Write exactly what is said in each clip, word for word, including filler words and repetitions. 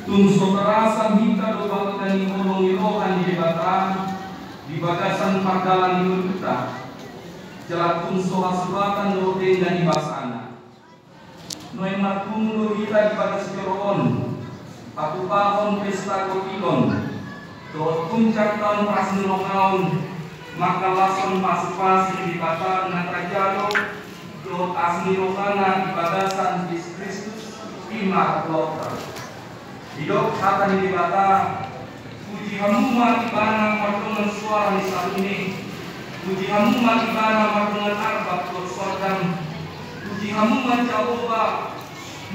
Tung so tarasam hita do balga ni holong ni roha ni Debata di bagasan pardalan ni ngolunta, jala tung so hasubatan do denggan ni basana. Nuaeng marpungu do hita di bagas joro on, patupahon pesta gotilon dohot puncak taon paras ni roha on, mangkalashon pasupasu ni Debata na tajalo dohot asi ni rohana di bagasan Jesus Kristus, i ma Tuhanta. Didok hata ni Debata: Puji hamu ma Ibana mardongan suara ni sarune, puji hamu ma Ibana mardongan arbak dohot sordam, puji hamu ma Jahowa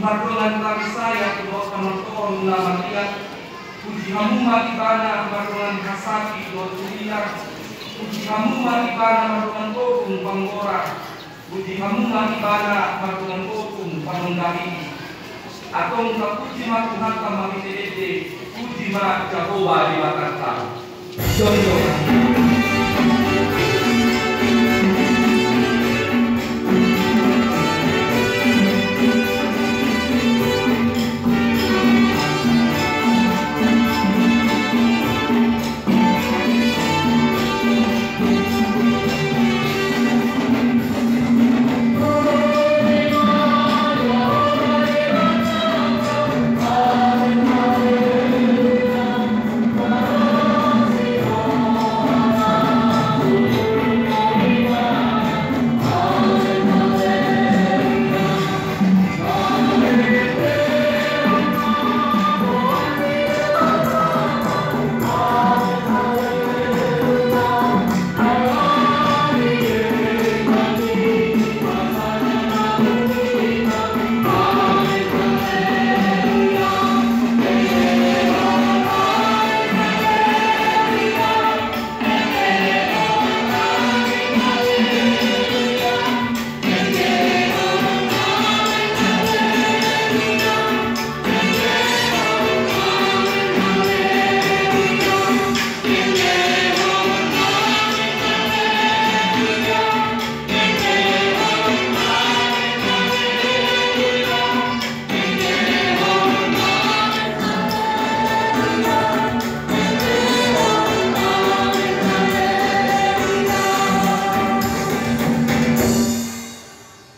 mardongan tari sayat dohot hamontoron na manghiat, puji hamu ma Ibana mardongan hasapi dohot huria, puji hamu ma Ibana mardongan ogung panggora, puji hamu ma Ibana mardongan ogung panonggari. Antong tapuji ma Tuhanta marhite ende, puji ma Jahowa Debatanta. Jolo.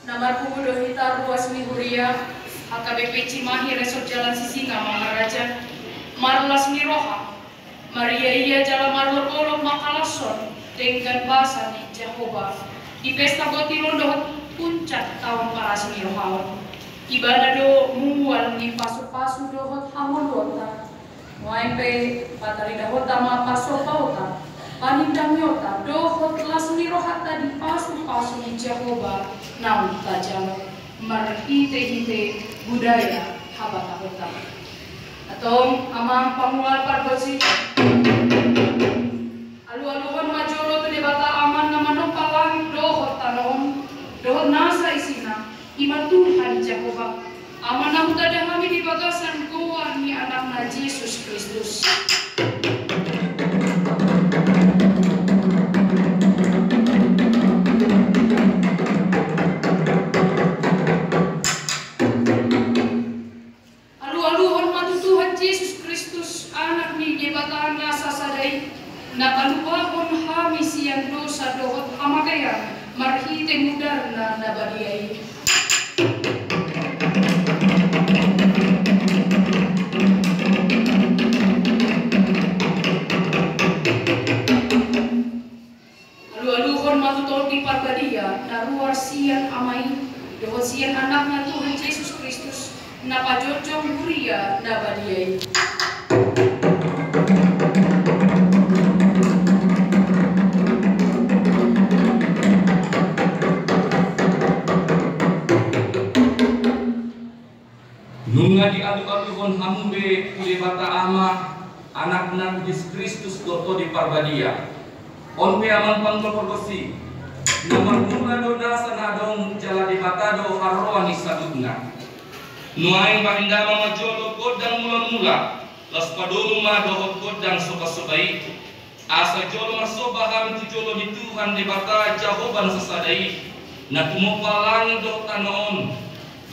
Na marpungu do hita ruas ni huria, H K B P Cimahi Resort Jalan Sisinga Mangaraja, marlas ni roha, mariaia jala marlomolom mangkalashon denggan basa ni Jahowa di pesta gotilon dohot puncak taon paras ni roha on. Ibana do mual ni pasupasu dohot hangoluanta. Nuaeng pe pataridahonta ma pasopaonta, panindangionta dohot las ni rohanta di pasupasu ni Jahowa naung tajalo marhitehite budaya habatahonta. Antong amang pamual pargonsi, alualuhon ma jolo tu Debata Ama na manompa langit dohot tano on dohot nasa isina, i ma Tuhan Jahowa, Ama na hutanda hami di bagasan goar ni Anakna Jesus Kristus. Alualuhon ma tu Tuhan Jesus Kristus, Anak ni Debata na sasada i, na paluahon hami sian dosa dohot hamatean marhite mudarna na badia i. Alualuhon ma tu Tondi Parbadia na ruar sian Ama i dohot sian Anakna Tuhan Jesus Kristus, na pajongjong huria na badia i. Nunga dialualuhon hamu be tu Debata Ama, Anakna Jesus Kristus dohot Tondi Parbadia. On pe amang pamual pargonsi, na marmula do nasa na adong jala Debata do haroroan ni saluhutna. Nuaeng bahen damang ma jolo gondang mulamula, laos padomu ma dohot gondang sobasoba i. Asa jolo marsomba hami tu jolo ni Tuhan Debata Jahowa na sasada i, na tumompa langit dohot tano on,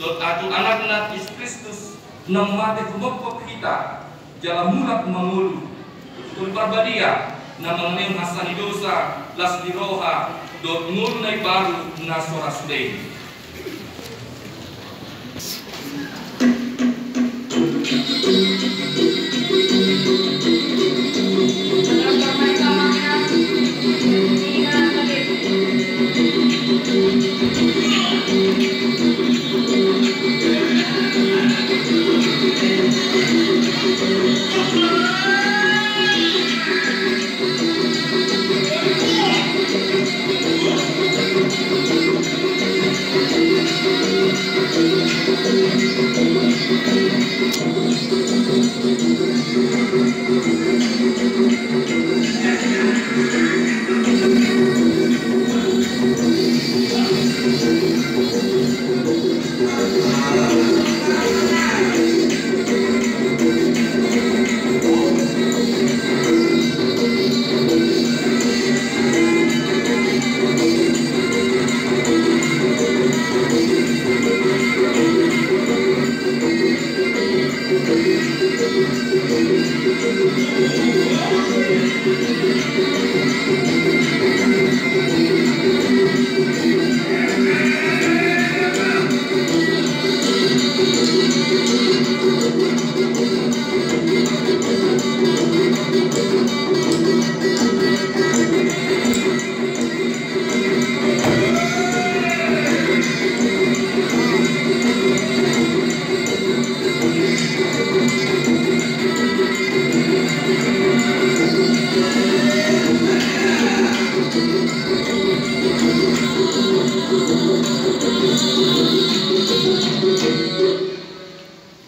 dohot tu Anakna Jesus Kristus, Naung mate humophop hita, jala mulak mangolu tu Tondi Parbadia, na mangalehon hasa ni dosa, las ni roha, dohot ngolu na imbaru na so ra sude i.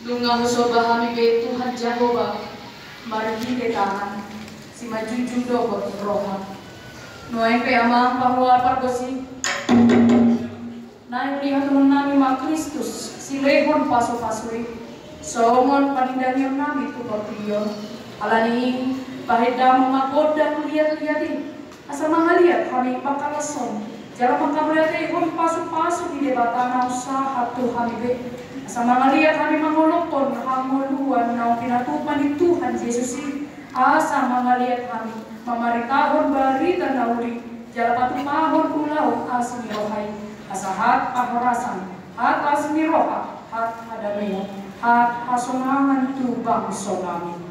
Nunga husomba hami be Tuhan Jahowa, marhite tangan, simanjujung dohot roha. Nuaeng pe Amang pangula pargonsi, naeng dihaturhon nami ma Kristus, silehon pasupasu i, songon panindangion nami tu portibi on. Alani i, bahen damang ma gondang liatliat i, asa mangaliat hami mangkalashon jala mangkamauliatehon pasupasu ni Debata naung sahat tu hami be. Asa mangaliat hami mangolophon hangoluan naung pinatupa ni Tuhan Jesus i. Asa mangaliat hami mamaritahon barita na uli jala patupahon ulaon asi ni roha i. Asa hat parhorasan, hat asi ni roha, hat hadameon, hat hasonangan tu bangso nami.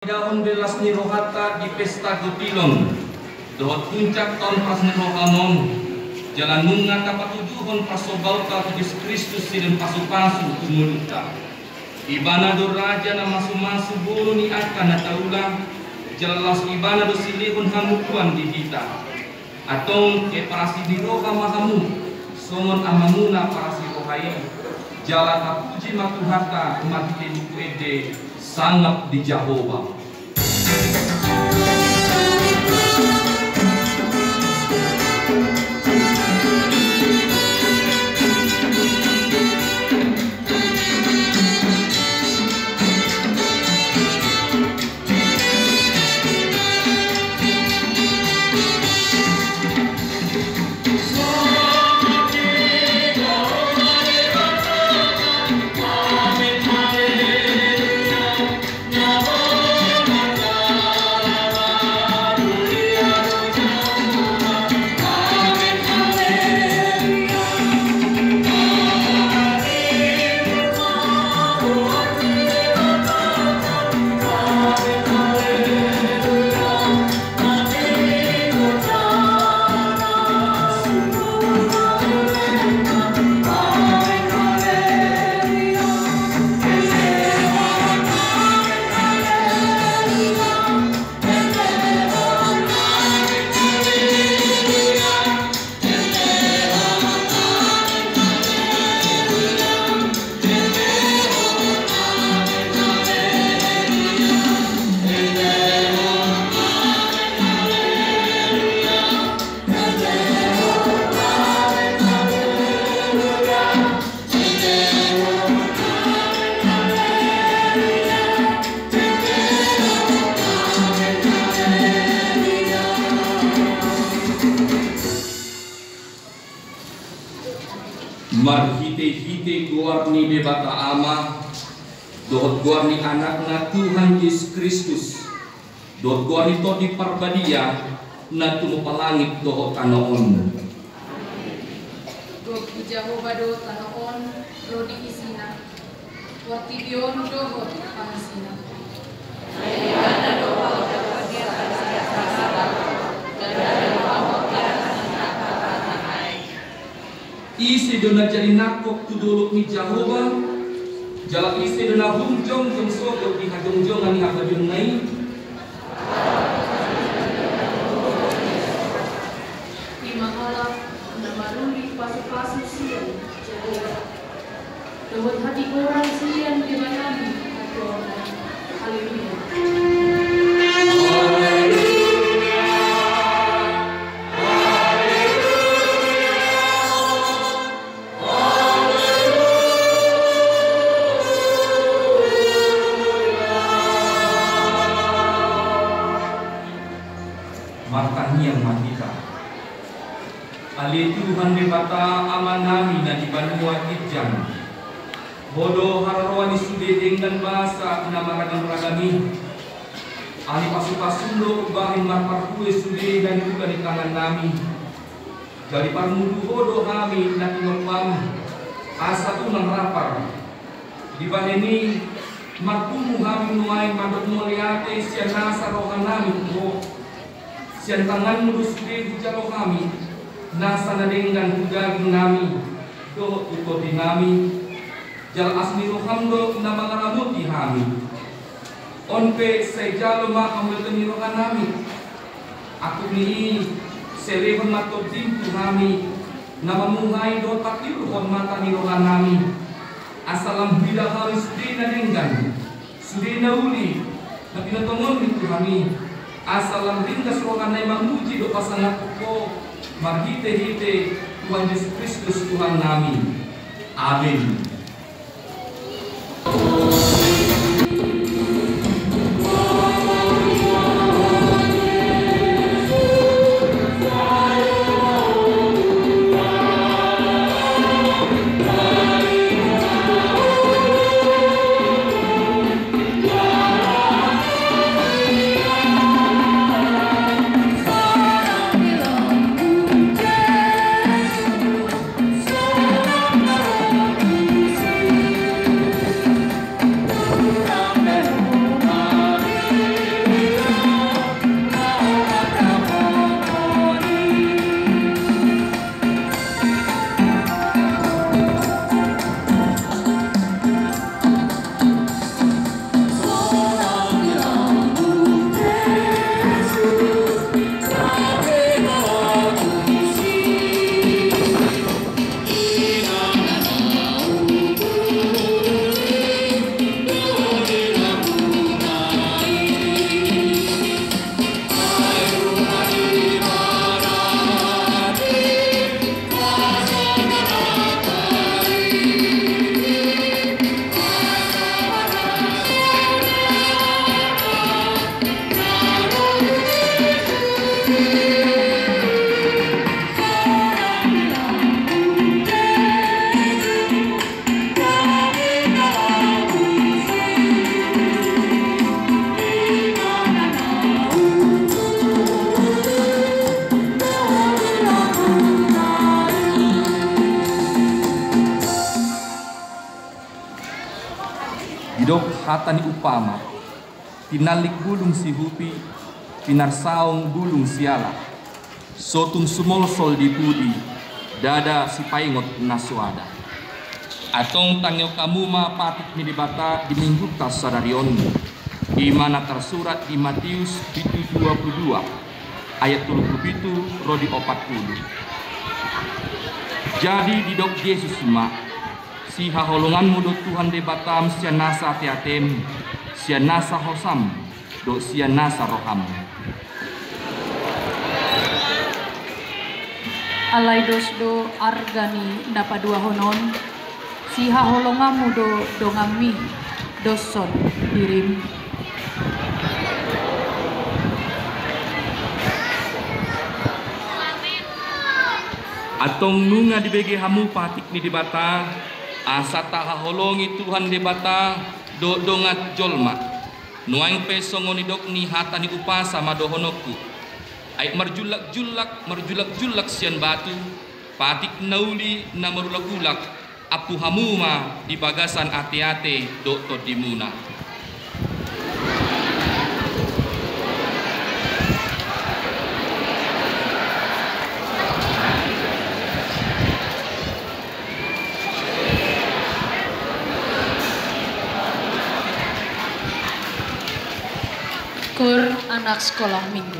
Ia on las ni rohanta di pesta gotilon dohot puncak taon parasinirohaon on, jala nunga tapatuduhon parsombaonta tu Jesus Kristus sian pasupasu tu ngolunta. Ibana do raja na masumasu boru ni angka na taula, jala laos ibana do silehon hamuliaon di hita. Antong, e, parasi ni roha ma hamu songon amamuna parasi roha i, jala tapuji ma Tuhanta marhite buku ende, sangap di Jahowa. Marhitehite goar ni Debata Ama, dohot goar ni Anakna Tuhan Jesus Kristus, dohot goar ni Tondi Parbadia, na tumompa langit dohot tano on. Gok ni Jahowa do tano on, ro di isina, portibi on dohot pangisina. Ise do na jadi nangkok tu dolok ni Jahowa ni Jahowa, jala ise do na hum jongjong sogot di hajongjongan ni hababionna i? I ma halak na maruli pasupasu sian Jahowa, dohot hatigoran sian Debatami na tuaon. Haleluya. Martangiang ma hita. Ale Tuhan Debata Amanami na di banua ginjang, Ho do haroroan ni sude denggan basa na maragam-ragam i. Alai pasu-pasum do umbahen marparbue sude na niula ni tangannami. Jadi parmudu Ho do hami na tinompam, asa unang rapar. Dibahen i, marpungu hami nuaeng mandok mauliate sian nasa rohanami tu Ho. Sian tanganmu do sude hujalo hami, nasa na denggan tu dagingnami dohot tu tondinami. Jala asi ni roham do na mangaramoti hami. On pe sai jalo ma hamuliateon ni rohanami. Angkup ni i, sai lehon ma tondim tu hami, na mamuhai dohot patiruhon mata ni rohanami, asa lam huida hami sude na denggan, sude na uli na pinatongon ni Tuhan i, asa lam ringgas rohana i mamuji dohot pasangap Ho marhite-hite Tuhan Jesus Kristus Tuhannami. Amin. Hata ni umpama: Tinallik bulung sihupi, pinarsaung bulung siala, so tung sumolsol di pudi, ndada sipaingot na so ada. Antong tangihon hamu ma patik ni Debata di Minggunta sadari on, i ma na tarsurat di Matius pitu dua pulu dua, ayat tolu pulu pitu ro di opat pulu. Jadi didok Jesus ma: Sihaholonganmu do Tuhan Debatam sian nasa ateatem, sian nasa hosam, dohot sian nasa roham. Alai dos do arga ni na paduahon on: Sihaholonganmu do donganmi, doshon dirim. Antong nunga dibege hamu patik ni Debata, asa tahaholongi Tuhan Debata dohot dongan jolma. Nuaeng pe songon nidok ni hata ni umpasa ma dohononku: Aek marjullak-jullak, marjullak-jullak sian batu, patik na uli na marulak-ulak, ampu hamu ma di bagasan ateate dohot tondimuna. Koor anak sekolah minggu.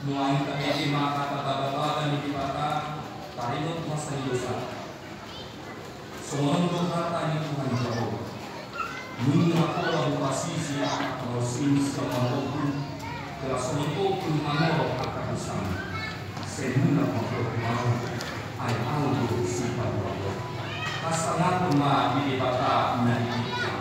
Nuaeng tabege ma hata bagabaga ni Debata, taringot ma sai dosa. Songon on do hata ni Tuhan Jahowa. Nunga pola hupasisi angka na marsing sian mangkokku, jala songon on do hangoro angka dosam. Sai mulak ma ho tu ahu, ai ahu do sipaluahon. Hasangapon ma di Debata na di tingki.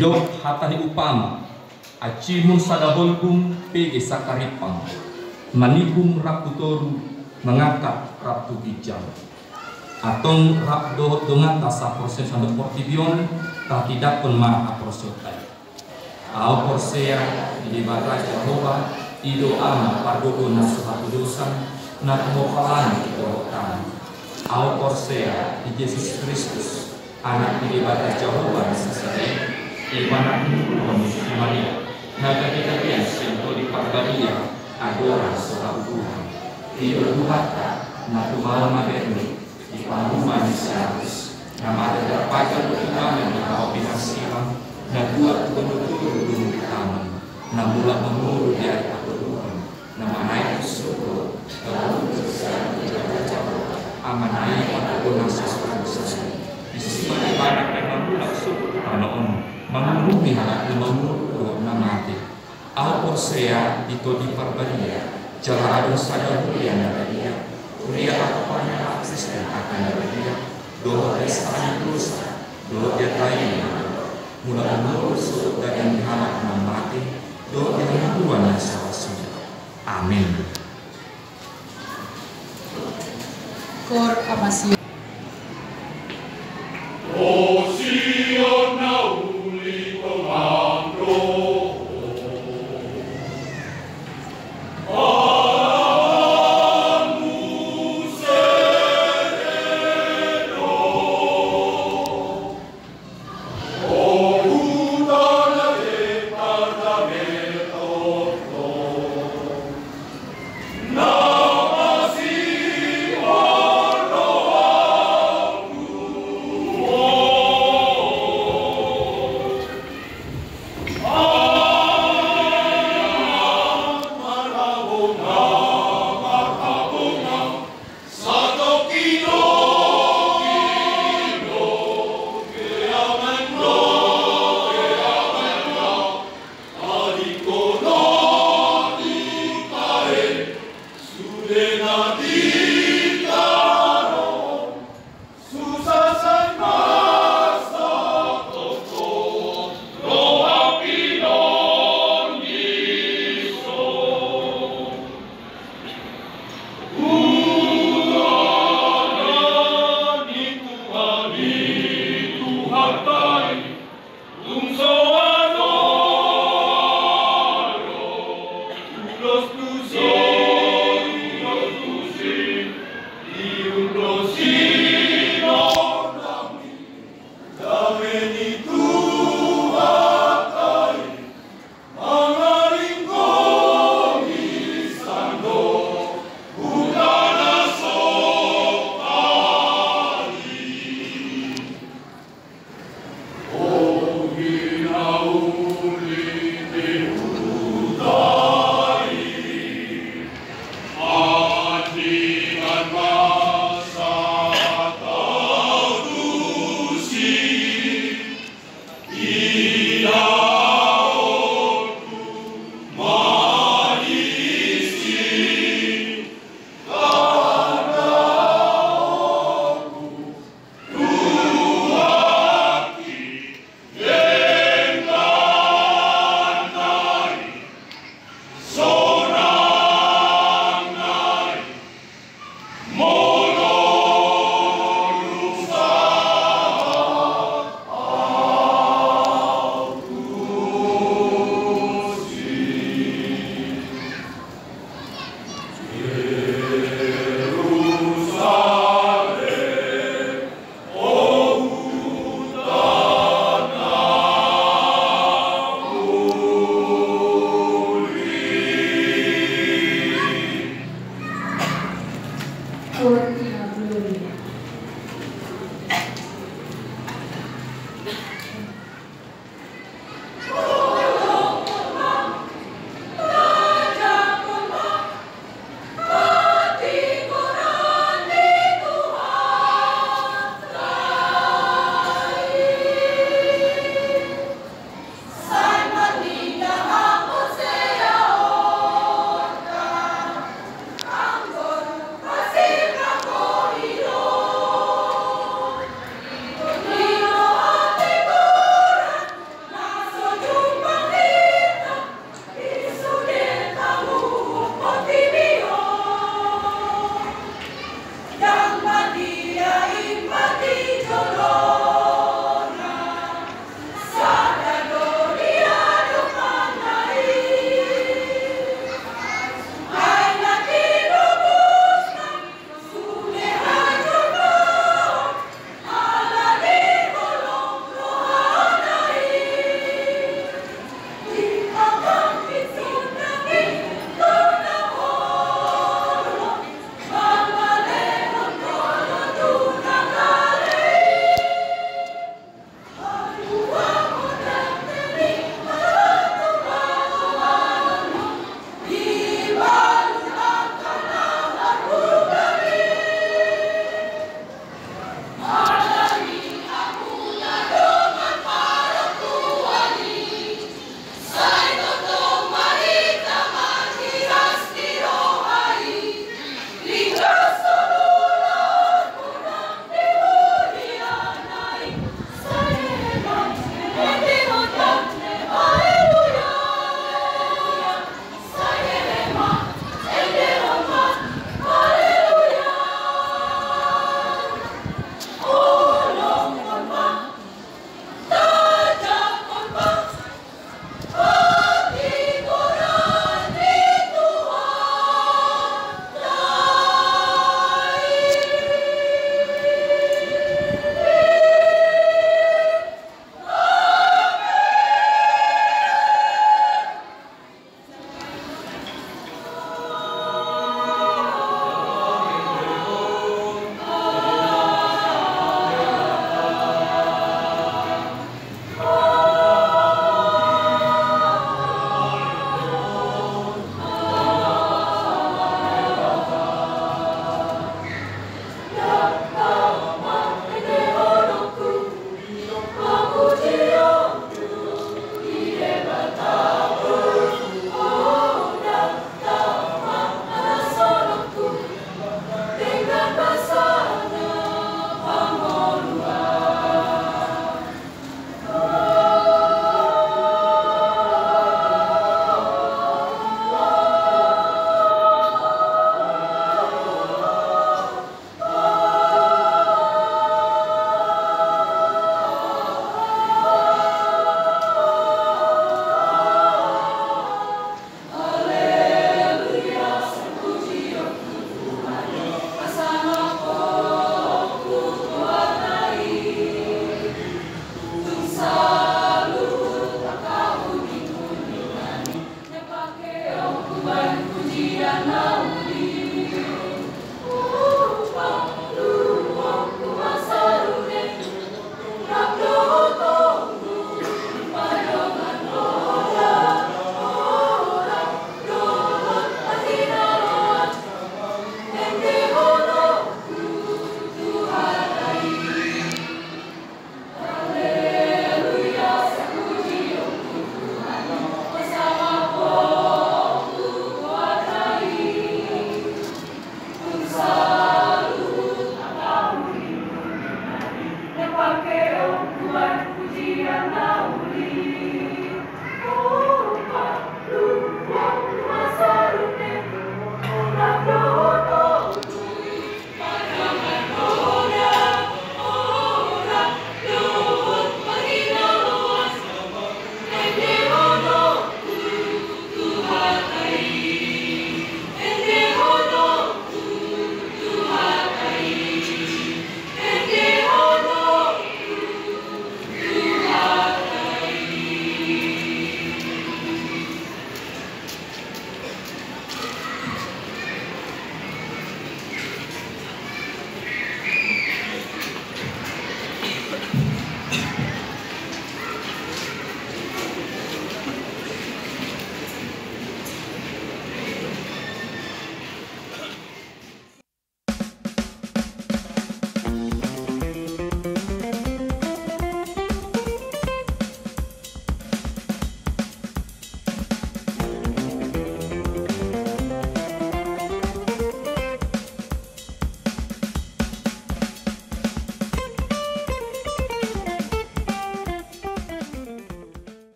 Didok hata ni umpama: Ansimun sada holbung, pege sangkarimpang, manimbung rap tu toru, mangangkat rap tu ginjang. Antong rap dohot donganta saporseaon saluhut portibi on, tahatindangkon ma haporseaonta i. Ahu porsea di Debata Jahowa, i do Ama pardodo na so hatudosan, na tumompa langit dohot tano. Ahu porsea di Jesus Kristus, Anak ni Debata Jahowa na sasada i, i ma na tinumbuhon ni si Maria, na gabe gabean sian Tondi Parbadia, andorang so hauduhan. I do Tuhanta, na tumao mamereng di pangurupion ni si Pilatus, na mardalan panjang dohot inganan di hau pinarsilang, na tuat tu gondang toru domu di taman, na mulak mangolu di ari patoluhon, na manaek tu surgo, na mangolu di siamun ni Debata Jahowa, Amana i, pardodo na so hatudosan. Disi ma Ibana na mulak sogot tu tano on, mangurupi halak na mangolu dohot na mate. Ahu porsea di Tondi Parbadia, jala adong sada huria na badia, huria angka pangangka Kristen angka na badia, dohot di hasesaan ni dosa, dohot di angka na mate, mulak mangolu sogot di ari ni halak na mate, dohot di hahiluan na so ra suda. Amen. Koor Ama Sion.